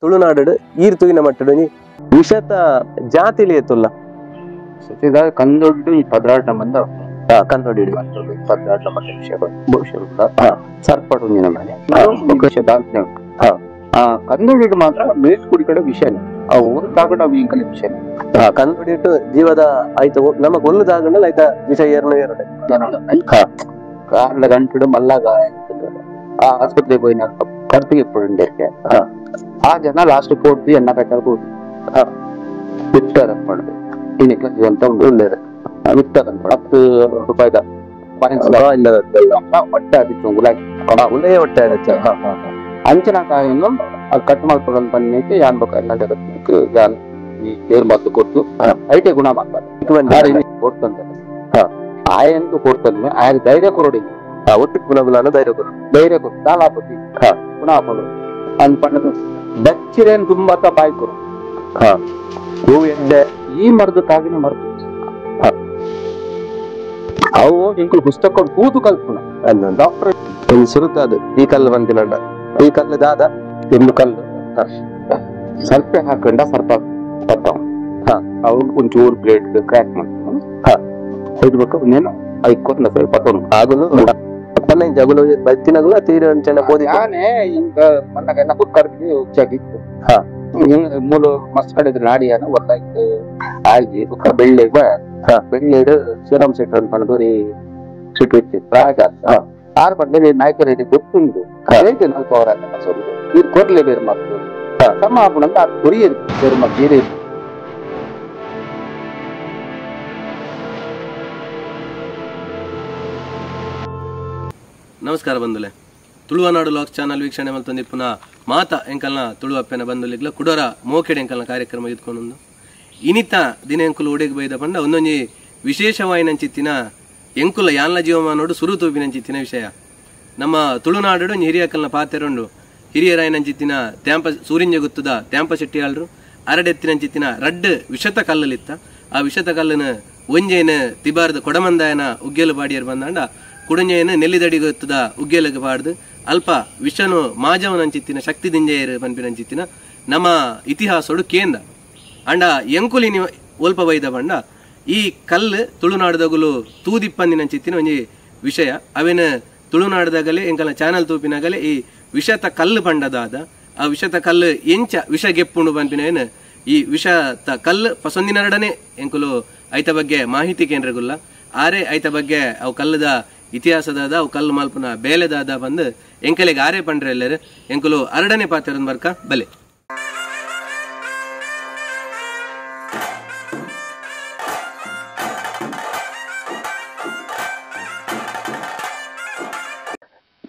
ತುಳುನಾಡು ಈರ್ ತೂಯಿನ ಮಟ್ಟಡು ವಿಷತ ಜಾತಿಲಿ ಎತ್ತುಲ್ಲ ಸತಿದ ಕಂದೊಡ್ಡು ಈ ಪದ್ರಾಟ ಮಂದ ಕಂದೊಡ್ಡಿ ಪದ್ರಾಟ ಮಂದ ವಿಷಯ ಬಹುಶಃ ಸರ್ಪಡು ಮನೆ ಕಂದೊಡ್ಡಿ ಮಾತ್ರ ಮೇಲ್ಕುಡಿ ಕಡೆ ವಿಷಯನೇ ಆ ಊರು ತಾಗಡ ಇಂಕಲಿ ವಿಷಯನೇ ಕಂದೊಡ್ಡಿ ಇಟ್ಟು ಜೀವದ ಆಯ್ತು ನಮ್ಮ ಕೊಲ್ಲುದಾಗಂಡಲ್ಲ ಆಯ್ತಾ ವಿಷ ಏರ್ನು ಏರುಡೆ ಕಾರ್ಲ ಗಂಟು ಮಲ್ಲಾಗ ಆ ಆಸ್ಪತ್ರೆಗೆ ಹೋಗಿ ಕರ್ತಿಗೆ ಇಪ್ಪುಂಡೆ ಆ ಜನ ಲಾಸ್ಟ್ ಪೋರ್ತಿ ಎಣ್ಣ ಕಟ್ಟಲು ವಿಕ್ಟರ್ ಅನ್ಕೊಂಡು ಇನ್ನಿಕ್ಲ ಜೀವಂತ ಉಂಡು ವಿಕ್ಟರ್ ಅನ್ಕೊಂಡು 10 ರೂಪಾಯಿದ ಹೊಟ್ಟೆ ಆದಿತ್ತು ಉಲೇ ಹೊಟ್ಟೆ ಆದಿತ್ತು ಅಂಚಿನ ಕಾಯನ್ನು ಅದು ಕಟ್ ಮಾಡ್ಕೊಂಡು ಬನ್ನಿ ಯಾನ್ ಬೇಕು ಎಲ್ಲ ಯಾನ್ ಈ ಏರ್ ಮದ್ದು ಕೊಟ್ಟು ಐಟೆ ಗುಣ ಮಾಡ್ತಾರೆ ಕೊಡ್ತಂತೆ ಆಯಂದು ಕೊಡ್ತಾನೆ ಆಯ ಧೈರ್ಯ ಕೊರಡಿ ಒಟ್ಟು ಗುಣ ಧೈರ್ಯ ಕೊರು ಧೈರ್ಯ ಕೊರು ದಾಲಾಪತಿ ಗುಣ ಹಾಕೋದು ಅನ್ಪಣ್ಣದು ಬಚ್ಚಿರೇನ್ ತುಂಬಾತ ಬಾಯ್ ಕೊರು ಹೂವು ಎಡ್ಡೆ ಈ ಮರದ ತಾಗಿನ ಮರದ ಅವು ಇಂಕುಲು ಪುಸ್ತಕ ಕೂತು ಕಲ್ಪುಣ ಡಾಕ್ಟರ್ ಸುರುತ ಅದು ಈ ಕಲ್ಲು ಬಂದಿನಂಡ ಈ ಕಲ್ಲು ದಾದ ಒಂದು ಕಲ್ಲು ಸರ್ಪೆ ಹಾಕೊಂಡ ಸರ್ಪ ಪತ್ತ ಅವು ಒಂಚೂರು ಬ್ಲೇಡ್ ಕ್ರ್ಯಾಕ್ ಮಾಡ್ತಾವ ಇದು ನೇನು ಐಕೊರ್ನ ಪತ್ತೊಂದು ಆಗುಲು ಅಗುಲು ಬತ್ತಿನಗುಲ ತೀರ ಚೆನ್ನ ಬೋದಿ ಯಾನೆ ಇಂಕ ಮನ್ನಗ ಕುಕ್ಕರ್ಗೆ ಉಚ್ಚಾಗಿತ್ತು ಮೂಲ ಮಸ್ತ್ ಕಡೆ ನಾಡಿಯಾನ ಒಲ್ಲಾಯ್ತು ಆಯ್ಜಿ ಬೊಕ್ಕ ಬೆಳ್ಳೆ ಬೆಳ್ಳೆಡು ಶಿವರಾಮ್ ಶೆಟ್ಟಿ ಅಂತ ಪಂಡ್ದು ಸಿಟ್ಟು ಇತ್ತಿತ್ತು ಆಗ ಆರು ಪಂಡ ನಾಯಕರ ಗೊತ್ತುಂಡು ಹೇಗೆ ನಾಲ್ಕು ಅವರ ಇದು ಕೊರ್ಲೆ ಬೇರೆ ಮಕ್ಕಳು ಸಮ ಆಪುಣಂದ ಅದು ಕೊರಿಯರು ಬೇರೆ ಮಕ್ಕಳು ಬೇರೆ ನಮಸ್ಕಾರ ಬಂಧುಲೆ, ತುಳುವನಾಡು ಲಾಕ್ಸ್ ಚಾನಲ್ ವೀಕ್ಷಣೆ ಮಲ್ತೊಂದು ಪುನಃ ಮಾತಾ ಎಂಕಲ್ನ ತುಳುವಪ್ಪೆನ ಬಂಧುಲಿಗ್ಲ ಕುಡೋರ ಮೋಕೆಡೆ ಎಂಕಲ್ನ ಕಾರ್ಯಕ್ರಮ ಇದ್ಕೊಂಡು ಇನಿತ ದಿನ ಎಂಕುಲು ಒಡೆಗೆ ಬೈದ ಪಂಡ ಒಂದೊಂಜಿ ವಿಶೇಷವಾಯಿನಂಚಿತ್ತಿನ ಎಂಕುಲ ಯಾನ್ಲ ಜೀವಮಾನೋಡು ಸುರು ತೂಪಿನಂಚಿತ್ತಿನ ವಿಷಯ. ನಮ್ಮ ತುಳುನಾಡು ಹಿರಿಯಕಲ್ನ ಪಾತೆರುಂಡು ಹಿರಿಯರಾಯನಂಚಿತ್ತಿನ ತ್ಯಾಂಪ ಸೂರಿಂಜ ಗುತ್ತದ ತ್ಯಾಂಪ ಶೆಟ್ಟಿಯಾಳರು ಅರಡೆತ್ತಿನಂಚಿತ್ತಿನ ರಡ್ಡು ವಿಷತ ಕಲ್ಲಲಿತ್ತ ಆ ವಿಷತ ಕಲ್ಲನ ಒಂಜೇನ ತಿಬಾರ್ದ ಕೊಡಮಂದಾಯನ ಉಗ್ಗೇಲು ಬಾಡಿಯರ್ ಬಂದಾಂಡ ಕುಡಂಜೇನ ನೆಲ್ಲಿದಡಿ ಗೊತ್ತದ ಉಗ್ಗೇಲಗೆ ಬಾಡ್ದು ಅಲ್ಪ ವಿಷನು ಮಾಜವನಂಚಿತ್ತಿನ ಶಕ್ತಿ ದಿಂಜೆಯರು ಪನ್ಪಿನಂಚಿತ್ತಿನ ನಮ್ಮ ಇತಿಹಾಸೋಡು ಕೇಂದ್ರ ಅಂಡ ಎಂಕುಲಿನಿ ಒಲ್ಪ ಬೈದ ಬಂಡ ಈ ಕಲ್ಲು ತುಳುನಾಡದಗುಲು ತೂದಿಪ್ಪಂದಿನಂಚಿತ್ತಿನ ಒಂಜಿ ವಿಷಯ. ಅವೇನ ತುಳುನಾಡದಾಗಲೇ ಎಂಕಲ್ನ ಚಾನಲ್ ತೂಪಿನಾಗಲೇ ಈ ವಿಷತ ಕಲ್ಲು ಪಂಡದಾದ ಆ ವಿಷತ ಕಲ್ಲು ಎಂಚ ವಿಷ ಗೆಪ್ಪುಂಡು ಪನ್ಪಿನ ಈ ವಿಷತ ಕಲ್ಲು ಪಸೊಂದಿನರಡನೆ ಎಂಕುಲು ಐತ ಬಗ್ಗೆ ಮಾಹಿತಿ ಕೇಂದ್ರಗುಲ್ಲ ಆರೆ ಐತ ಬಗ್ಗೆ ಅವು ಕಲ್ಲದ ಇತಿಹಾಸದಾದ ಅವು ಕಲ್ಲು ಮಲ್ಪುನ ಬೇಲೆದಾದ ಬಂದು ಎಂಕಲೆಗೆ ಆರೆ ಪಂಡ್ರೆ ಎಲ್ಲರು ಎಂಕುಲು ಅರಡನೆ ಪಾತ್ರ ಬರ್ಕ ಬಲೆ.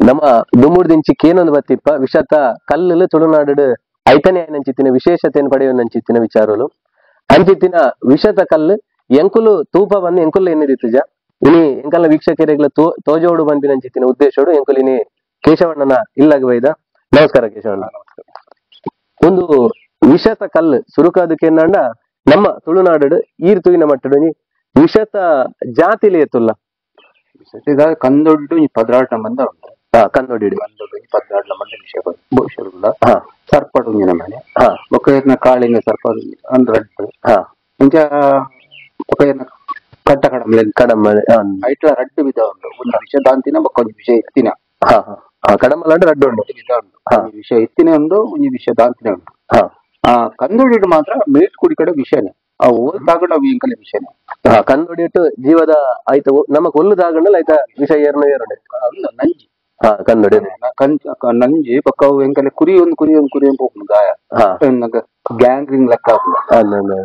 ನಮ್ಮ ದುಮ್ಮುಡ್ದಿಂಚಿ ಕೇನೊಂದು ಬತ್ತಿಪ್ಪ ವಿಷತ ಕಲ್ಲಲು ತುಳುನಾಡು ಐತನೇ ನಂಚಿತ್ತಿನ ವಿಶೇಷತೆಯನ್ನು ಪಡೆಯುವ ವಿಚಾರಲು ಅಂಚಿತ್ತಿನ ವಿಷತ ಕಲ್ಲು ಎಂಕುಲು ತೂಪ ಬಂದು ಎಂಕುಲು ಎನ್ನಿದಿತ್ತುಜ ಇನಿ ಎಂಕಲ್ನ ವೀಕ್ಷಕರಿಗಳ ತೋಜೋಡು ಬಂದಿನಂಚಿತ್ತಿನ ಉದ್ದೇಶೋಡು ಎಂಕುಲು ಇನಿ ಕೇಶವಣ್ಣನ ಇಲ್ಲಾಗ ಬೈದ. ನಮಸ್ಕಾರ ಕೇಶವಣ್ಣ. ಒಂದು ವಿಷತ ಕಲ್ಲು ಸುರುಕಾದಕ್ಕೆ ಏನಂಡ ನಮ್ಮ ತುಳುನಾಡು ಈರ್ ತೂಯಿನ ಮಟ್ಟಡು ವಿಷತ ಜಾತಿಲಿ ಎತ್ತುಲ್ಲ ಕಂದೊಡ್ಡು ಪದ್ರಾಟ ಮಂದ ಕಂದೊಡ್ಡಿ ಪದ್ರಾಟ ಮಂದ ವಿಷಯ ಬಹುಶಃ ಸರ್ಪಡು ಮನೆ ಬೊಕ್ಕ ಕಾಳಿಂಗ ಸರ್ಪ ಅಂದ್ರೆ ಇಂಚ ಕಟ್ಟ ಕಡಂಬಲೆ ಕಡಂಬಲೆ ಐಟ್ಲ ರಡ್ಡು ವಿಧ ಉಂಟು. ಒಂದು ವಿಷ ದಾಂತಿನ ಬೊಕ್ಕ ಒಂಜಿ ವಿಷ ಎತ್ತಿನ ಕಡಂಬಲ ಅಂದ್ರೆ ರಡ್ಡು ಉಂಟು ವಿಧ ಉಂಟು. ಒಂಜಿ ವಿಷ ಎತ್ತಿನ ಉಂಡು, ಒಂಜಿ ವಿಷ ದಾಂತಿನ ಉಂಟು. ಕಂದೊಡ್ಡಿ ಮಾತ್ರ ಮೇಲ್ಕುಡಿ ಕಡೆ ವಿಷಯನೇ ಆ ಊರು ತಾಗಂಡ ಅವು ಇಂಕಲೆ ವಿಷಯನೇ ಕಂದೊಡ್ಡಿ ಇಟ್ಟು ಜೀವದ ಆಯ್ತು ನಮ್ಮ ಕೊಲ್ಲುದಾಗಂಡಲ್ಲ ಆಯ್ತಾ ವಿಷ ಏರ್ನು ಏರುಡೆ ನಂಜಿ ಕಂದೊಡಿ ನಂಜಿ ಬೊಕ್ಕ ಅವು ಎಂಕಲೆ ಕುರಿ ಒಂದು ಕುರಿ ಒಂದು ಕುರಿ ಅಂತ ಹೋಗ್ನು ಗಾಯ ಗ್ಯಾಂಗ್ರಿಂಗ್ ಲೆಕ್ಕ ಹಾಕುಂಡು.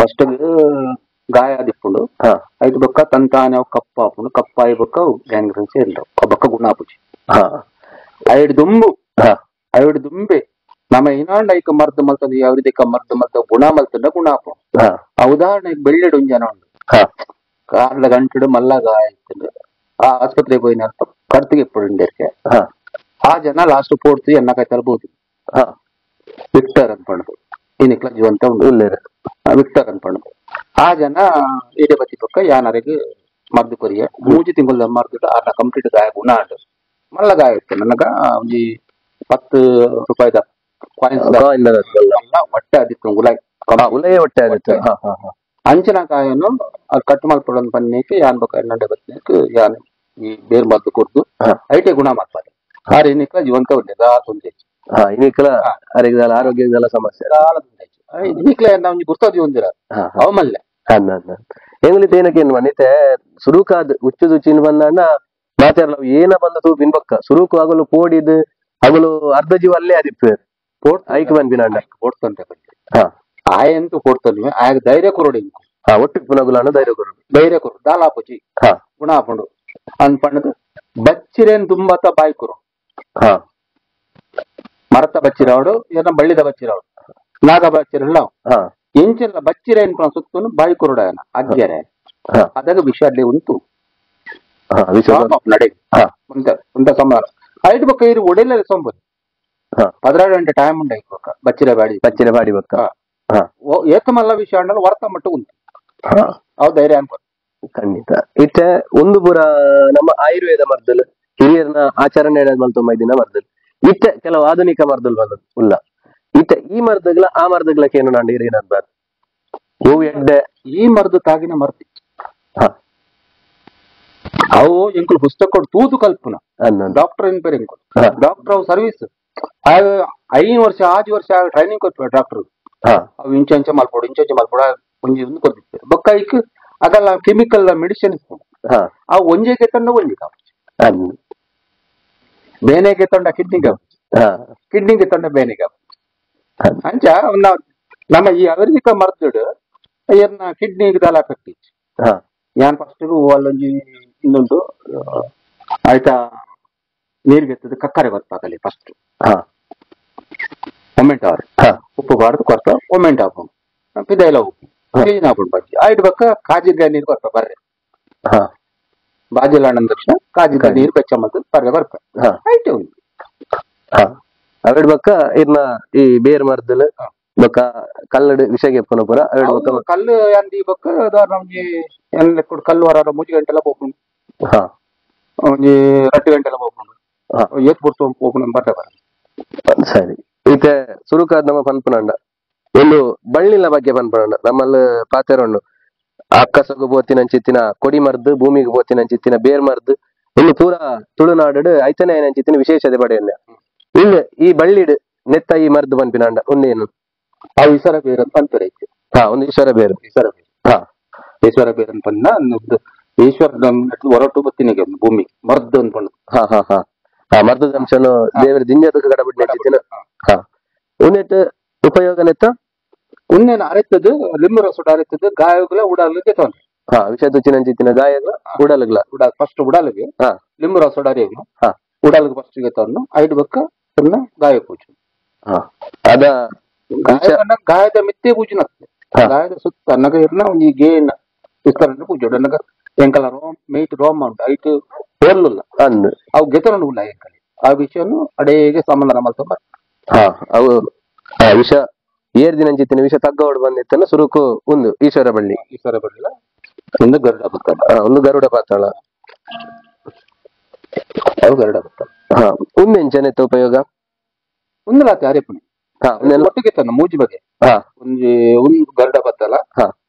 ಫಸ್ಟ್ ಗಾಯ ಆದಿಪ್ಪುಂಡು ಐದು ಬೊಕ್ಕ ತಂತಾನೆ ಅವು ಕಪ್ಪ ಹಾಪುಂಡು ಕಪ್ಪಾಯಿ ಬೊಕ್ಕ ಗ್ಯಾಂಗ್ರೀನ್ ಸೇರಿಲ್ಲ ಬೊಕ್ಕ ಗುಣ ಆಪುಜಿ. ಐಡು ದುಂಬು ಐಡು ದುಂಬೆ ನಮ್ಮ ಇನಾಂಡ ಐಕ ಮರ್ದು ಮಲ್ತದ ಯಾವ ರೀತಿ ಮರ್ದು ಮಲ್ತ ಗುಣ ಮಲ್ತದ ಗುಣ ಆಪುಂಡು. ಆ ಉದಾಹರಣೆಗೆ ಬೆಳ್ಳೆಡು ಒಂಜಿ ಜನ ಉಂಡು ಕಾರ್ಲ ಗಂಟು ಮಲ್ಲ ಗಾಯ ಇತ್ತು ಆ ಆಸ್ಪತ್ರೆಗೆ ಹೋಗಿ ಕರ್ತಿಗೆ ಇಪ್ಪುಂಡೆ ಆ ಜನ ಲಾಸ್ಟ್ ಪೋರ್ತಿ ಎಣ್ಣ ಕಾಯ್ತರ್ಬೋದು ವಿಕ್ಟರ್ ಅನ್ಪಂಡು ಇನ್ನಿಕ್ಲ ಜೀವಂತ ಉಂಡು ವಿಕ್ಟರ್ ಅನ್ಪಂಡು ಆ ಜನ ಏಡೆ ಬತ್ತಿ ಪಕ್ಕ ಯಾನರಿಗೆ ಮದ್ದು ಕೊರಿಯ 3 ತಿಂಗಳ ಮರ್ದು ಆರ್ನ ಕಂಪ್ಲೀಟ್ ಗಾಯ ಗುಣ ಆಂಡು ಮಲ್ಲ ಗಾಯ ಇತ್ತು ನನಗ ಒಂಜಿ 10 ರೂಪಾಯಿದ Coins ಒಟ್ಟೆ ಆದಿತ್ತು ಉಲಾಯ್ ಉಲಯ ಒಟ್ಟೆ ಆದಿತ್ತು. ಅಂಚಿನ ಕಾಯನ್ನು ಅದು ಕಟ್ ಮಾಡ್ಕೊಡೋದು ಬನ್ನಿಕ್ಕೆ ಯಾನ್ ಬೊಕ ಎನ್ನಂಡೆ ಬತ್ನೇಕ್ ಯಾನ್ ಈ ಬೇರ್ ಮದ್ದು ಕೊರ್ದು ಐಟೆ ಗುಣ ಮಾಡ್ತಾರೆ. ಆರ್ ಇನ್ನಿಕ್ಲ ಜೀವಂತ ಉಂಟು ತೊಂದ್ರೆ ಇನ್ನಿಕ್ಲ ಆರೋಗ್ಯದಲ್ಲ ಸಮಸ್ಯೆ ಇನ್ನಿಕ್ಲ ಒಂಜಿ ಗುರ್ತದಿ ಒಂದಿರ ಅವ ಮಲ್ಲೆ ಎಂಗ್ಲಿತ್ ಏನಕ್ಕೆ ಮನಿತೆ ಸುರುಕಾದ್ ಉಚ್ಚು ತುಚಿನ ಬಂದಾಂಡ ಮಾತಾಡಲ್ಲ ಏನ ಬಂದ ತೂ ಬಿನ್ಬಕ್ಕ ಸುರುಕು ಆಗಲು ಪೋಡಿದ್ ಅಗಲು ಅರ್ಧ ಜೀವ ಅಲ್ಲೇ ಆದಿತ್ತು ಐಕ್ ಬಂದ್ಬಿನಾಂಡ ಪೋಡ್ತಂತೆ ಆಯಂತೂ ಕೊಡ್ತಾನೆ ಆಗ ಧೈರ್ಯ ಕೊರಡಿ ಒಟ್ಟು ಪುನಗುಲಾನ ಧೈರ್ಯ ಕೊರಡು ಧೈರ್ಯ ಕೊರು ದಾಲಾಪುಜಿ ಗುಣ ಆಪುಂಡು ಅನ್ಪಣ್ಣದು ಬಚ್ಚಿರೇನ್ ತುಂಬಾತ ಬಾಯಿ ಕೊರು ಮರತ ಬಚ್ಚಿರಾವಡು ಏನ ಬಳ್ಳಿದ ಬಚ್ಚಿರಾವಡು ನಾಗ ಬಚ್ಚಿರಲ್ಲ ಎಂಚೆಲ್ಲ ಬಚ್ಚಿರೆ ಅನ್ಕೊಂಡು ಸುತ್ತನು ಬಾಯಿ ಕೊರಡ ಅಗ್ಗೆರೆ ಅದಾಗ ವಿಷ ಅಲ್ಲಿ ಉಂಟು ನಡೆ ಉಂಟ ಸಮಾಧಾನ ಐದು ಬಕ್ಕ ಇರು ಒಡೆಲ್ಲ ಸೊಂಬದು 12 ಗಂಟೆ ಟೈಮ್ ಉಂಟು ಬಕ್ಕ ಬಚ್ಚಿರೆ ಬಾಡಿ ಬಚ್ಚಿರೆ ಬಾಡಿ ಬಕ್ಕ ಏಕಮಲ್ಲ ವಿಷಯ ಅಂಡಲ್ಲ ವರ್ತ ಮಟ್ಟ ಉಂಟು ಅವು ಧೈರ್ಯ ಅನ್ಕೊ ಖಂಡಿತ. ಇತ್ತೆ ಒಂದು ಪುರ ನಮ್ಮ ಆಯುರ್ವೇದ ಮರ್ದಲ್ ಹಿರಿಯರ್ನ ಆಚರಣೆ ಮಲ್ತೊಂಬ ದಿನ ಮರ್ದಲ್ ಇತ್ತೆ ಕೆಲವು ಆಧುನಿಕ ಮರ್ದಲ್ ಬಂದ ಉಲ್ಲ ಇತ್ತೆ ಈ ಮರ್ದಗ್ಲ ಆ ಮರ್ದಗ್ಲಕ್ಕೆ ಏನು ನಾನು ಹಿರಿಯನಾಗ್ಬಾರ್ದು ಹೂವು ಎಡ್ಡೆ ಈ ಮರ್ದು ತಾಗಿನ ಮರ್ದಿ ಅವು ಎಂಕುಲು ಪುಸ್ತಕ ತೂತು ಕಲ್ಪನ ಡಾಕ್ಟರ್ ಏನ್ ಬೇರೆ ಎಂಕುಲು ಡಾಕ್ಟರ್ ಅವು ಸರ್ವಿಸ್ 5 ವರ್ಷ 6 ವರ್ಷ ಟ್ರೈನಿಂಗ್ ಕೊಡ್ತಾರೆ ಡಾಕ್ಟರ್ ಅವು ಇಂಚ ಇಂಚ ಮಲ್ಪೋಡು ಇಂಚ ಇಂಚ ಮಲ್ಪೋಡು ಒಂಜಿ ಒಂದು ಕೊಡ್ತಿರ್ತಾರೆ ಬೊಕ್ಕ ಐಕ್ ಅದೆಲ್ಲ ಕೆಮಿಕಲ್ ಮೆಡಿಸಿನ್ ಅವು ಒಂಜೆಗೆ ತಂಡ ಒಂಜಿಗೆ ಬೇನೆಗೆ ತಂಡ ಕಿಡ್ನಿಗೆ ಕಿಡ್ನಿಗೆ ತಂಡ ಬೇನೆಗೆ ಅಂಚ ನಮ್ಮ ಈ ಆಯುರ್ವೇದಿಕ ಮರ್ದುಡು ಏನ ಕಿಡ್ನಿಗೆ ದಾಲ ಎಫೆಕ್ಟ್ ಯಾನ್ ಫಸ್ಟ್ ಅಲ್ಲೊಂಜಿ ಇನ್ನೊಂದು ಆಯ್ತಾ ನೀರ್ಗೆತ್ತದ ಕಕ್ಕರೆ ಗೊತ್ತಾಗಲಿ ಫಸ್ಟ್ ಒಮ್ಮೆಂಟ್ ಅವ್ರೆ ಉಪ್ಪು ಬಾರ್ದು ಕೊರ್ತ ಒಮ್ಮೆಂಟ್ ಹಾಕೊಂಡು ಪಿದೈಲ ಉಪ್ಪು ಕ್ಲೀನ್ ಹಾಕೊಂಡು ಬಾಜಿ ಆಯ್ತು ಬಕ್ಕ ಕಾಜಿರ್ಗಾಯಿ ನೀರು ಕೊರ್ಪ ಬರ್ರೆ ಬಾಜಿಲ್ಲ ಅಂದ ತಕ್ಷಣ ಕಾಜಿರ್ಗಾಯಿ ನೀರು ಬೆಚ್ಚ ಮತ್ತು ಬರ್ರೆ ಬರ್ಪ ಆಯ್ತು ಅವೆಡ್ ಬಕ್ಕ ಇರ್ನ ಈ ಬೇರ್ ಮರ್ದಲ್ ಬೊಕ್ಕ ಕಲ್ಲಡು ವಿಷಯ ಪುರ ಅವೆಡ್ ಬೊಕ್ಕ ಕಲ್ಲು ಅಂದಿ ಬೊಕ್ಕ ನಮ್ಗೆ ಎಲ್ಲ ಕಲ್ಲು ಹೊರ 3 ಗಂಟೆಲ್ಲ ಹೋಗ್ಕೊಂಡು ಒಂಜಿ 2 ಗಂಟೆಲ್ಲ ಹೋಗ್ಕೊಂಡು ಏತ್ ಪುರ್ತು ಹೋಗ್ಕೊಂಡು ಬರ್ರೆ ಬರ. ಸರಿ ಇತ್ತೆ ಸುರುಕಾದ್ ನಮ್ಮ ಪನ್ಪುನಂಡ ಒಂದು ಬಳ್ಳಿನ ಬಗ್ಗೆ ಪನ್ಪುನಂಡ ನಮ್ಮಲ್ಲಿ ಪಾತೆರೊಂಡು ಅಕ್ಕಸಗು ಬೋತಿನಂಚಿತ್ತಿನ ಕೊಡಿ ಮರ್ದು ಭೂಮಿಗೆ ಬೋತಿನಂಚಿತ್ತಿನ ಬೇರ್ ಮರ್ದು ಇನ್ನು ಪೂರಾ ತುಳುನಾಡು ಐತನೇ ನಂಚಿತ್ತಿನ ವಿಶೇಷತೆ ಪಡೆಯಲ್ಲ ಇನ್ನು ಈ ಬಳ್ಳಿಡು ನೆತ್ತ ಈ ಮರ್ದು ಪನ್ಪಿನಂಡ ಒಂದೇನು ಅವು ಈಶ್ವರ ಬೇರು ಅಂತ ಪನ್ಪೆರೆ. ಒಂದು ಈಶ್ವರ ಬೇರು ಈಶ್ವರ ಬೇರು ಈಶ್ವರ ಬೇರು ಅಂತ ಪನ್ನ ಈಶ್ವರ ಹೊರಟು ಬತ್ತಿನಿಗೆ ಭೂಮಿ ಮರ್ದು ಅನ್ಕೊಂಡು ಹಾ ಹಾ ಹಾ ಹಾ ಮರ್ದದ ಅಂಶನು ದೇವರ ದಿಂಜದಕ್ಕೆ ಗಡಬಿಡ್ ಹಾ ಉನ್ನೆಟ್ ಉಪಯೋಗ ನೆತ್ತ ಉನ್ನೇನು ಅರೆತದ್ದು ಲಿಂಬು ರಸ ಅರೆತದ್ದು ಗಾಯಗಳ ಉಡಾಲಿಗೆ ತೊಂದ್ರೆ ಹಾ ವಿಷ ತುಚ್ಚಿನಂಚಿತ್ತಿನ ಗಾಯಗಳ ಉಡಲುಗಳ ಉಡಾಲ್ ಫಸ್ಟ್ ಉಡಾಲಿಗೆ ಲಿಂಬು ರಸ ಅರಿಯೋನು ಉಡಾಲಿಗೆ ಫಸ್ಟ್ ಗೆ ತಂದು ಐದು ಬಕ್ಕ ಗಾಯ ಪೂಜೆ ಅದ ಗಾಯನ ಗಾಯದ ಮಿತ್ತೆ ಪೂಜೆ ಗಾಯದ ಸುತ್ತ ನಗ ಇರ್ನ ಒಂಜಿ ಗೇನ್ ವಿಸ್ತರಣೆ ಪೂಜೆ ನಗ ಎಂಕಲ ರೋಮ್ ಮೇಟ್ ರೋಮ ಉಂಟು ಐಟ್ ಹೋರ್ಲುಲ್ಲ ಅಂದ್ ಅವು ಗೆತರನು ಉಲ್ಲ ಎಂಕಲಿ ಆ ವಿಷಯನು ಅಡೇಗೆ ಸಮಾಧಾನ ಮಲ್ತೊಂಬ ಹಾ ಅವು ವಿಷ ಏರ್ ದಿನಂಚಿತ್ತಿನ ವಿಷ ತಗ್ಗವಡು ಬಂದಿತ್ತಲ್ಲ ಸುರುಕು ಒಂದು ಈಶ್ವರ ಬಳ್ಳಿ ಈಶ್ವರ ಬಳ್ಳಿ ಒಂದು ಗರುಡ ಪಾತಾಳ ಒಂದು ಗರುಡ ಪಾತಾಳ ಅವು ಗರುಡ ಪಾತಾಳ ಹಾ ಒಂದೆಂಚನೆತ್ತ ಉಪಯೋಗ ಒಂದಲಾತಿ ಅರೆಪುಣಿ ಒಟ್ಟಿಗೆ ತನ್ನ ಮೂಜಿ ಬಗೆ ಒಂಜಿ ಒಂದು ಗರುಡ ಬತ್ತಲ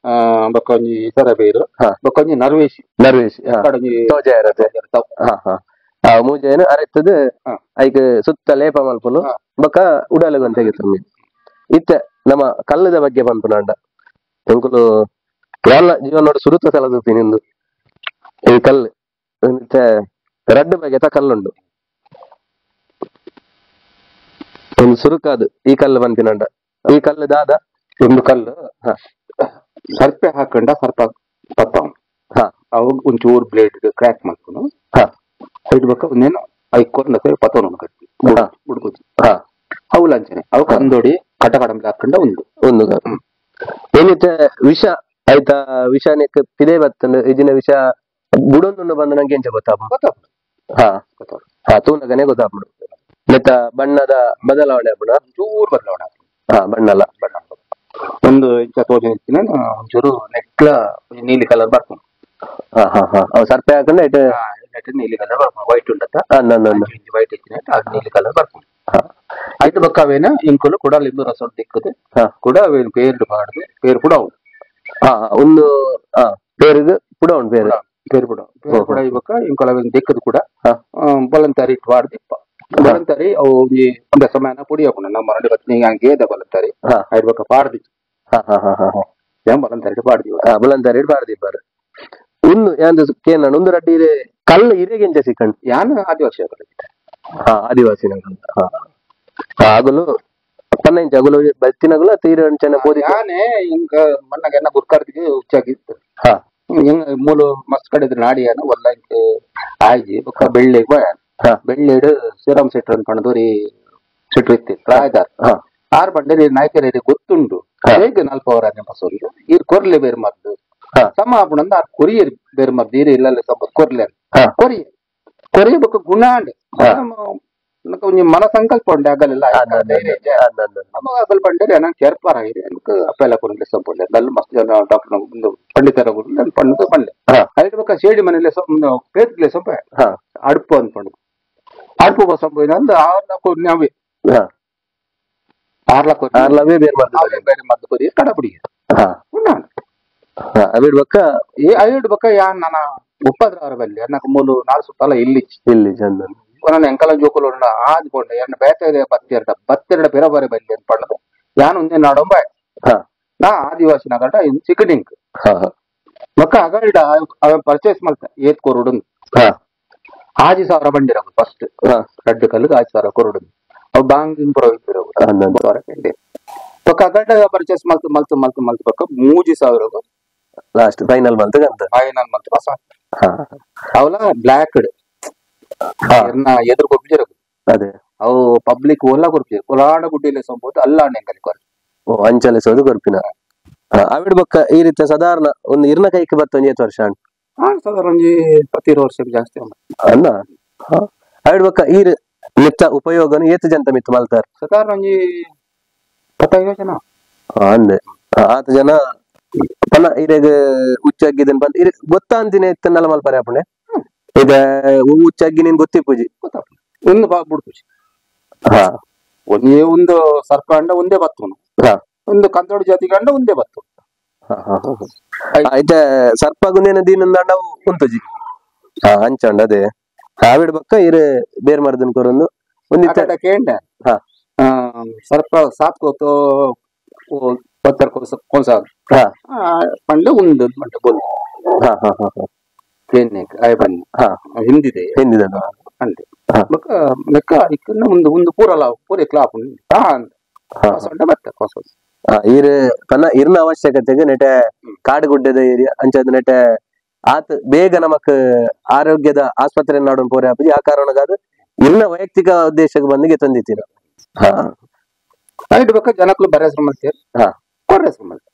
ಬೊಕ್ಕ ಒಂಜಿ ಈಶ್ವರ ಬೇರು ಬೊಕ್ಕ ಒಂಜಿ ನರ್ವೇಶಿ ನರ್ವೇಶಿ ಮೂಜೆನು ಅರೆತ್ತದು ಐಕ್ ಸುತ್ತ ಲೇಪ ಮಲ್ಪುನು ಬೊಕ್ಕ ಉಡಲಗು ಅಂತ ತೆಗಿತಮ್ಮಿ. ಇತ್ತೆ ನಮ್ಮ ಕಲ್ಲದ ಬಗ್ಗೆ ಪನ್ಪುನಾಂಡ ಎಂಕುಲು ಯಾಲ ಜೀವನೋಡು ಸುರುತ ಸಲ ತೂಪಿ ನಿಂದು ಈ ಕಲ್ಲು ಇತ್ತೆ ರಡ್ಡು ಬಗೆತ ಕಲ್ಲುಂಡು ಒಂದು ಸುರುಕಾದು ಈ ಕಲ್ಲು ಪನ್ಪಿನಾಂಡ ಈ ಕಲ್ಲು ದಾದ ಒಂದು ಕಲ್ಲು ಸರ್ಪೆ ಹಾಕೊಂಡ ಸರ್ಪ ಪತ್ತ ಅವು ಒಂಚೂರು ಬ್ಲೇಡ್ ಕ್ರ್ಯಾಕ್ ಮಾಡ್ಕೊಂಡು ಇಡ್ಬೇಕು ಒಂದೇನು ಐಕೊರ್ನ ಪತ್ತವನು ಕಟ್ಟಿ ಬುಡ್ಕೋದು ಅವು ಲಂಚನೆ ಅವು ಕಂದೋಡಿ ಕಟ ಕಡಂಬಿ ಹಾಕೊಂಡ ಒಂದು ಒಂದು ಏನಿತ್ತೆ ವಿಷ ಆಯ್ತಾ ವಿಷ ಪಿದೆ ಬತ್ತಂಡು ಇದಿನ ವಿಷ ಬುಡೊಂದು ಬಂದ ನಂಗೆ ಎಂಚ ಗೊತ್ತಾಪ ಹಾ ಹಾ ತೂನಗನೆ ಗೊತ್ತಾಪುಡು ನೆತ್ತ ಬಣ್ಣದ ಬದಲಾವಣೆ ಆಪುಣ ಚೂರು ಬದಲಾವಣೆ ಹಾ ಬಣ್ಣಲ್ಲ ಬಣ್ಣ ಒಂದು ಇಂಚ ತೋಜ ಒಂಚೂರು ನೆಕ್ಲ ನೀಲಿ ಕಲರ್ ಬರ್ಕೊಂಡು ಹಾ ಹಾ ಹಾ ಅವು ಸರ್ಪೆ ಹಾಕೊಂಡ ಇಟ್ಟು ನೀಲಿ ಕಲರ್ ಬರ್ಕೊಂಡು ವೈಟ್ ಉಂಟತ್ತ ವೈಟ್ ಇಚ್ಚಿನ ನೀಲಿ ಕಲರ್ ಬರ್ಕೊಂಡು. ಐದು ಬಕ್ಕ ಅವೇನ ಇಂಕುಲು ಕೂಡ ಲಿಂಬು ರಸ ದಿಕ್ಕದು ಕೂಡ ಅವೇನು ಪೇರು ಪಾಡುದು ಪೇರು ಕೂಡ ಉಂಟು. ಒಂದು ಪೇರುಗು ಪುಡ ಉಂಟು ಪೇರು ಪೇರು ಪುಡ ಪೇರು ಕೂಡ ಈ ಬಕ್ಕ ಇಂಕುಲು ಅವೇನು ದಿಕ್ಕದು ಕೂಡ ಬಲಂತಾರಿ ಇಟ್ಟು ಪಾಡ್ದಿಪ್ಪ ಬಲಂತಾರಿ ಅವು ಒಂಜಿ ಒಂದೇ ಸಮಯನ ಪುಡಿ ಹಾಕೊಂಡು ನಮ್ಮ ಮರಳಿ ಬತ್ನಿ ಗೇದ ಬಲಂತಾರಿ ಐದು ಬಕ್ಕ ಪಾಡ್ದಿ ಬಲಂತಾರಿ ಪಾಡ್ದಿವ ಬಲಂತಾರಿ ಇಟ್ಟು ಪಾಡ್ದಿಪ್ಪಾರು ಒಂದು ಯಾಂದು ಕೇನ ಒಂದು ರಡ್ಡಿ ಇರೆ ಕಲ್ಲು ಇರೆಗೆಂಚ ಸಿಕ್ಕಂಡು ಯಾನು ಆದಿವಾಸಿ ಆದಿವಾಸಿ ಆಗಲು ಪನ್ನಂಚ ಅಗುಲು ಬತ್ತಿನಗುಲ ತೀರ ಅಂಚನ ಬೋದಿ ಯಾನೆ ಇಂಕ ಮಣ್ಣಗೆ ಎನ್ನ ಗುರ್ಕಾರ್ದಿಗೆ ಹುಚ್ಚಾಗಿತ್ತು. ಮೂಲ ಮಸ್ತ್ ಕಡೆ ನಾಡಿಯಾನ ಒಲ್ಲ ಇಂಕ ಆಯ್ಜಿ ಬೊಕ್ಕ ಬೆಳ್ಳಿಗ್ ಬಾಯ ಬೆಳ್ಳಿಡು ಶ್ರೀರಾಮ್ ಶೆಟ್ರು ಅನ್ಕೊಂಡದವ್ರಿ ಶೆಟ್ರು ಇತ್ತಿ ಪ್ರಾಯದಾರ್ ಆರ್ ಬಂಡೇರಿ ನಾಯಕರೇರಿ ಗೊತ್ತುಂಡು ಹೇಗೆ ನಲ್ಪ ಅವರ ಬಸೋದು ಈರ್ ಕೊರ್ಲೆ ಬೇರೆ ಮದ್ದು ಸಮ ಆಪುಣಂದ ಆರ್ ಕೊರಿಯರ್ ಬೇರೆ ಮದ್ದು ಈರ್ ಇಲ್ಲ ಸಮ ಕೊರ್ಲೆ ಕೊರಿಯ ಕೊರಿಯ ಬೊಕ್ಕ ಗುಣ ಒಂಜಿ ಮನ ಸಂಕಲ್ಪ ಉಂಟು ಆಗಲಿಲ್ಲ ನಮ್ಮ ಅಗಲ್ ಪಂಡೇರಿ ನಂಗೆ ಕೇರ್ಪಾರ ಆಗಿದೆ ಅಪ್ಪೆಲ್ಲ ಕೊರಲೆ ಸಂಪೊಂಡೆ ನಲ್ಲ ಮಸ್ತ್ ಜನ ಡಾಕ್ಟರ್ ಪಂಡಿತರ ಪಣ್ಣದು ಪಂಡೆ ಐದು ಬೊಕ್ಕ ಶೇಡಿ ಮನೇಲೆ ಪೇತ್ಲೆ ಸೊಂಪ ಅಡುಪು ಅಂದ್ಕೊಂಡು ಅಡುಪು ಬಸಂಪ ಅಂದ್ ಆರ್ಲ ಕೊರ್ನಾವೆ ಆರ್ಲ ಆರ್ಲವೇ ಬೇರೆ ಮದ್ದು ಬೇರೆ ಮದ್ದು ಕೊರಿ ಕಡಪುಡಿ ಅವಿಡ್ ಬೊಕ್ಕ ಏ ಐಡು ಬೊಕ್ಕ ಯಾ ನನ್ನ ಮುಪ್ಪದ್ರ ಬಲ್ಲಿ ಅನ್ನಕ ಮೂಲು ನಾಲ್ ಸುತ್ತಲ ಇಲ್ಲಿ ಇಲ್ಲಿ ಚಂದ ನನ್ನ ಎಂಕಲ ಜೋಕುಲು ಉಂಡ ಆದ್ಕೊಂಡೆ ಎನ್ನ ಬೇತೆ ಬತ್ತೆರಡ ಬತ್ತೆರಡ ಬೇರೆ ಬೇರೆ ಬಲ್ಲಿ ಅಂತ ಪಣ್ಣದು ಯಾನ್ ಒಂದೇ ನಾಡೊಂಬ ನಾ ಆದಿವಾಸಿ ನಗಡ ಇನ್ ಚಿಕನಿಂಗ್ ಮಕ್ಕ ಅಗಲ್ಡ ಅವ ಪರ್ಚೇಸ್ ಮಲ್ತ ಏತ್ ಕೊರುಡು 5000 ಬಂಡಿರ ಫಸ್ಟ್ ರಡ್ಡು ಕಲ್ಲು 5000 ಕೊರುಡು ಅವು ಬಾಂಗಿಂಗ್ ಪುರ ಬೊಕ್ಕ ಅಗಲ್ಡ ಪರ್ಚೇಸ್ ಮಲ್ತು ಮಲ್ತು ಮಲ್ತು ಮಲ್ತು ಬೊಕ್ಕ 3000 ಲಾಸ್ಟ್ ಫೈನಲ್ ಮಲ್ತ್ ಫೈನಲ್ ಮಲ್ತ್ ಬಸ ಅವಲ ಬ್ಲಾಕ್ ಎದುರು ಕೊಬ್ಬಿಜರು ಅದೇ ಅವು ಪಬ್ಲಿಕ್ ಓಲ ಕೊರ್ಪಿ ಕೊಲಾಡ ಗುಡ್ಡಿಲೆ ಸಂಬೋದು ಅಲ್ಲಾಂಡ ಎಂಕಲಿ ಕೊರ್ ಓ ಅಂಚಲೆ ಸೋದು ಕೊರ್ಪಿನ ಅವಿಡ್ ಬೊಕ್ಕ ಈ ರೀತಿ ಸಾಧಾರಣ ಒಂದು ಇರ್ನ ಕೈಗೆ ಬತ್ತ ಒಂಜಿ ವರ್ಷ ಸಾಧಾರಣ ಒಂಜಿ 20 ವರ್ಷ ಜಾಸ್ತಿ ಅಲ್ಲ ಅವಿಡ್ ಬೊಕ್ಕ ಈ ಮಿತ್ತ ಉಪಯೋಗನು ಏತು ಜಂತ ಮಿತ್ತು ಮಲ್ತಾರ ಸಾಧಾರಣ ಒಂಜಿ 25 ಜನ ಅಂದೆ ಆತ ಜನ ಪನ ಇರೆಗ್ ಉಚ್ಚಾಗಿದ್ದೇನೆ ಬಂದ್ ಇರೆ ಗೊತ್ತಾ ಅಂತಿನ ಇತ್ತನ್ನಲ್ಲ ಮಲ್ಪಾರೆ ಅಪ್ಪಣೆ ಇದೆ ಉಚ್ಚಾಗಿ ನೀನ್ ಗೊತ್ತಿ ಪೂಜಿ ಒಂದು ಬಿಡ್ಪೂಜಿ ಒಂದೇ ಒಂದು ಸರ್ಪ ಅಂಡ ಒಂದೇ ಬತ್ತು ಒಂದು ಕಂದೋಡು ಜಾತಿ ಗಂಡ ಒಂದೇ ಬತ್ತು ಆಯ್ತ ಸರ್ಪ ಗುಂದೇನ ದೀನಂದ ಉಂತುಜಿ ಅಂಚಂಡ ಅದೇ ಆವಿಡ್ ಬಕ್ಕ ಇರೆ ಬೇರೆ ಮರದನ್ ಕೊರೊಂದು ಒಂದಿತ್ತ ಕೇಂಡ ಸರ್ಪ ಸಾತ್ ಕೋತೋ ಪತ್ತರ ಕೋಸ ಪಂಡ ಒಂದು ಮಂಟ ಬೋಲ್ ಹಿಂದಿದೆ ಹಿಂದಿದೆ ಅಂದೆ ಬೊಕ್ಕ ಲೆಕ್ಕ ಇಕ್ಕನ್ನ ಒಂದು ಒಂದು ಪೂರಲ ಪೂರ ಕ್ಲಾಪ್ ಬತ್ತ ಕೊಸ ಈರ್ ಪನ್ನ ಇರ್ನ ಅವಶ್ಯಕತೆಗೆ ನೆಟೆ ಕಾಡುಗುಡ್ಡದ ಏರಿಯಾ ಅಂಚದ ನೆಟೆ ಆತ ಬೇಗ ನಮಕ್ ಆರೋಗ್ಯದ ಆಸ್ಪತ್ರೆ ನಾಡೋನ್ ಪೋರೆ ಆಪುಜಿ ಆ ಕಾರಣಕ್ಕಾದ ಇರ್ನ ವೈಯಕ್ತಿಕ ಉದ್ದೇಶಕ್ಕೆ ಬಂದಿಗೆ ತಂದಿತ್ತೀರ. ಐದು ಬೊಕ್ಕ ಜನಕ್ಕಲು ಬರ ಹೆಸರು ಮಲ್ತೇರ್ ಕೊರ್ರ ಹೆಸರು ಮಲ್ತೆ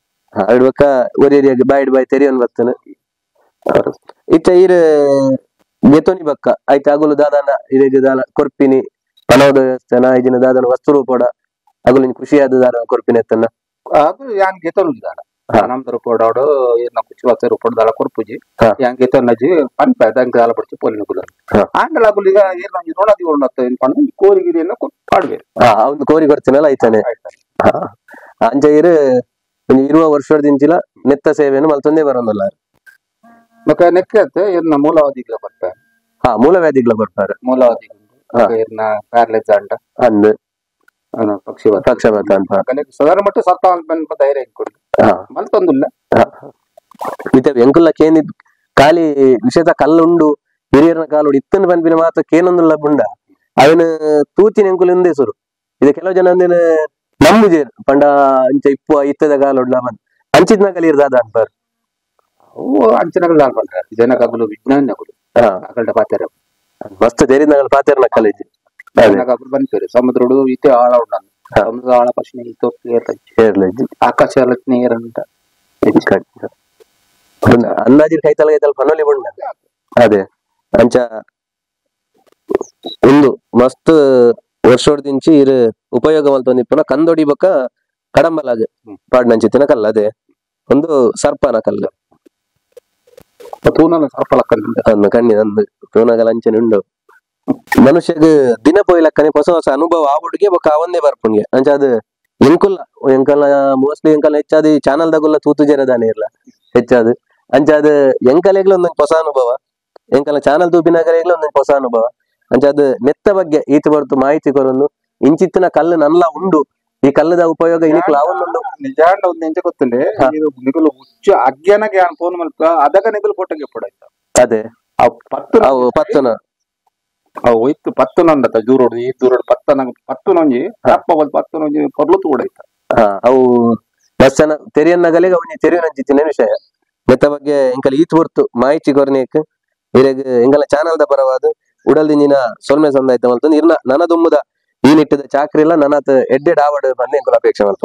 ಐದು ಬೊಕ್ಕ ಒರಿ ಬಾಯ್ಡ್ ಬಾಯ್ ತೆರಿಯೋನ್ ಬರ್ತೇನೆ ಇತ್ತ ಈರ್ ಗೆತೋನಿ ಬಕ್ಕ ಆಯ್ತು ಅಗುಲು ದಾದಾನ ಇರೆಗ್ ದಾಲ ಕೊರ್ಪಿನಿ ಪನೋದ ವ್ಯವಸ್ಥೆನ ಇಜಿನ ದಾದನ ವಸ್ತು ರೂಪೋಡ ಅಗುಲು ಖುಷಿಯಾದ ದಾದ ಕೊರ್ಪಿನಿ ಎತ್ತನ್ನ ಅದು ಯಾನ್ ಗೆತೋನು ದಾದ ನಮ್ದು ರೂಪೋಡಾಡು ಏನ ಕುಚಿ ವಾಸ ರೂಪೋಡ ದಾಲ ಕೊರ್ಪುಜಿ ಯಾನ್ ಗೆತೋನಜಿ ಪನ್ಪ ದಂಕ ದಾಲ ಪಡ್ಚಿ ಪೋಲಿನ ಕುಲ ಆಂಡಲ ಅಗುಲು ಈಗ ಏರ್ನ ರೋಣದಿ ಉಣ್ಣತ್ತ ಏನ್ ಪಂಡ ಕೋರಿ ಗಿರಿಯನ್ನ ಪಾಡ್ಬೇರು ಒಂದು ಕೋರಿ ಕೊರ್ತಿನಲ್ಲ ಆಯ್ತಾನೆ ಅಂಚ ಇರು ಇರುವ ವರ್ಷದಿಂಚಿಲ ನೆತ್ತ ಸೇವೆಯನ್ನು ಮಲ್ತೊಂದೇ ಬರೋದಲ್ಲ ಮಕ್ಕ ನೆಕ್ಕತ್ತೆ ಇರ್ನ ಮೂಲವಾದಿಗಳ ಬರ್ತಾರೆ ಮೂಲವ್ಯಾಧಿಗಳ ಬರ್ತಾರೆ ಮೂಲವಾದಿ ಇರ್ನ ಪ್ಯಾರಲೈಸ್ ಅಂಡ ಅಂದ್ ಪಕ್ಷಿವಾತ ಪಕ್ಷಪಾತ ಅಂತ ಸಾಧಾರಣ ಮಟ್ಟ ಸರ್ಪ ಧೈರ್ಯ ಇಟ್ಕೊಂಡು ಮಲ್ತೊಂದಿಲ್ಲ ಇತ್ತೆ ಎಂಕುಲ್ಲ ಕೇಂದಿ ಖಾಲಿ ವಿಷಯದ ಕಲ್ಲುಂಡು ಹಿರಿಯರನ ಕಾಲುಡು ಇತ್ತನ ಪನ್ಪಿನ ಮಾತ್ರ ಕೇನೊಂದುಲ್ಲ ಬುಂಡ ಅವನ ತೂತಿನ ಎಂಕುಲು ಇಂದೇ ಸುರು ಇದು ಕೆಲವು ಜನ ಅಂದಿನ ನಂಬುಜೇರ್ ಪಂಡ ಅಂಚ ಇಪ್ಪು ಇತ್ತದ ಕಾಲುಡ್ಲ ಬಂದ್ ಅಂಚಿದ್ನ ಕಲಿರ್ದಾದ ಅನ್ಪಾರ್ ಅವು ಅಂಚನಗಳು ದಾಲ್ ಪಂಡ್ರ ಜನಕಗಳು ವಿಜ್ಞಾನಗಳು ಅಗಲ್ಡ ಪಾತೆರ ಮಸ್ತ್ ತೆರಿನಗಳು ಪಾತೆರನ ಕಾಲೇಜ್ ಜನಕಗಳು ಬಂದ್ಪೇರು ಸಮುದ್ರಡು ಇತ್ತೆ ಆಳ ಉಂಡ ಸಮುದ್ರ ಆಳ ಪಶ್ನೆ ಏರ್ಲಜ್ಜಿ ಆಕಾಶ ಏರಂತ ಅಂದಾಜಿನ ಕೈತಲ ಕೈತಲ ಪನ್ನೊಲಿ ಬುಂಡ ಅದೇ ಅಂಚ ಒಂದು ಮಸ್ತ್ ವರ್ಷೋಡ್ದಿಂಚಿ ಇರು ಉಪಯೋಗ ಮಲ್ತೊಂದಿಪ್ಪುನ ಕಂದೊಡಿ ಬೊಕ್ಕ ಕಡಂಬಲಾಗ ಪಾಡ್ನಂಚಿತ್ತಿನ ಕಲ್ಲು ಅದೇ ಒಂದು ಸರ್ಪನ ಕಲ್ಲು ತೂನಲ ಸರ್ಪ ಲಕ್ಕಂದು ಕಣ್ಣಿನ ಅಂದು ತೂನಗಲ ಅಂಚನೆ ಉಂಡು. ಮನುಷ್ಯಗ್ ದಿನ ಪೋಯಿಲಕ್ಕನೆ ಹೊಸ ಹೊಸ ಅನುಭವ ಆವುಡುಗೆ ಬೊಕ್ಕ ಅವನ್ನೇ ಬರ್ಪುನ್ಗೆ ಅಂಚಾದ್ ಎಂಕುಲ್ಲ ಎಂಕಲ್ನ ಮೋಸ್ಟ್ಲಿ ಎಂಕಲ್ನ ಹೆಚ್ಚಾದ್ ಚಾನಲ್ ದಗುಲ್ಲ ತೂತು ಜರದಾನೆ ಇರ್ಲ ಹೆಚ್ಚಾದ್ ಅಂಚಾದ್ ಎಂಕಲೆಗ್ಲ ಒಂದೊಂದು ಹೊಸ ಅನುಭವ ಎಂಕಲ್ನ ಚಾನಲ್ ತೂಪಿನಗಲೆಗ್ಲ ಒಂದೊಂದು ಹೊಸ ಅನುಭವ ಅಂಚಾದ್ ನೆತ್ತ ಬಗ್ಗೆ ಈತ ಬರ್ತು ಮಾಹಿತಿ ಕೊರೊಂದು ಇಂಚಿತ್ತಿನ ಕಲ್ಲು ನಲ್ಲ ಉಂಡು ಈ ಕಲ್ಲದ ಉಪಯೋಗ ಇನಿಕ್ಲ ಆವೊಂದುಂಡು ನಿಜಾಂಡ ಒಂದು ಎಂಚ ಗೊತ್ತುಂಡೆ ನಿಗುಲು ಹುಚ್ಚು ಅಜ್ಞಾನಗೆ ಯಾನ್ ಫೋನ್ ಮಲ್ಪ ಅದಗ ನಿಗುಲು ಫೋಟೋಗೆ ಪೊಡಾಯ್ತ ಅದೇ ಅವು ಪತ್ತು ಅವು ಪತ್ತುನ ಅವು ಒಯ್ತು ಪತ್ತು ನಂಡತ ದೂರೋಡು ಈ ದೂರೋಡು ಪತ್ತನ ಪತ್ತು ನೊಂಜಿ ತಪ್ಪ ಒಂದು ಪತ್ತು ನೊಂಜಿ ಪೊರ್ಲು ತೂಡಾಯ್ತ. ಅವು ಬಸ್ಸನ ತೆರಿಯನ್ನಗಲಿಗೆ ಅವನಿ ತೆರಿಯನಂಚಿತ್ತಿನ ವಿಷಯ ನೆತ್ತ ಬಗ್ಗೆ ಎಂಕಲ್ ಈತ್ ಹೊರ್ತು ಮಾಹಿತಿ ಕೊರ್ನೇಕ್ ಇರೆಗ್ ಎಂಕಲ್ನ ಚಾನಲ್ ದ ಪರವಾದ ಉಡಲ್ದಿಂಜಿನ ಸೊಲ್ಮೆ ಸಂದಾಯ್ತ ಮಲ್ತೊಂದು ಇರ್ನ ನನ ದುಮ್ಮುದ ಈ ನಿಟ್ಟದ ಚಾಕ್ರಿ ಇಲ್ಲ ನನ್ನತ್ ಎಡ್ಡೆಡ್ ಆವಡ್ ಬಂದು ಎಂಕುಲ ಅಪೇಕ್ಷೆ ಮಲ್ಪ.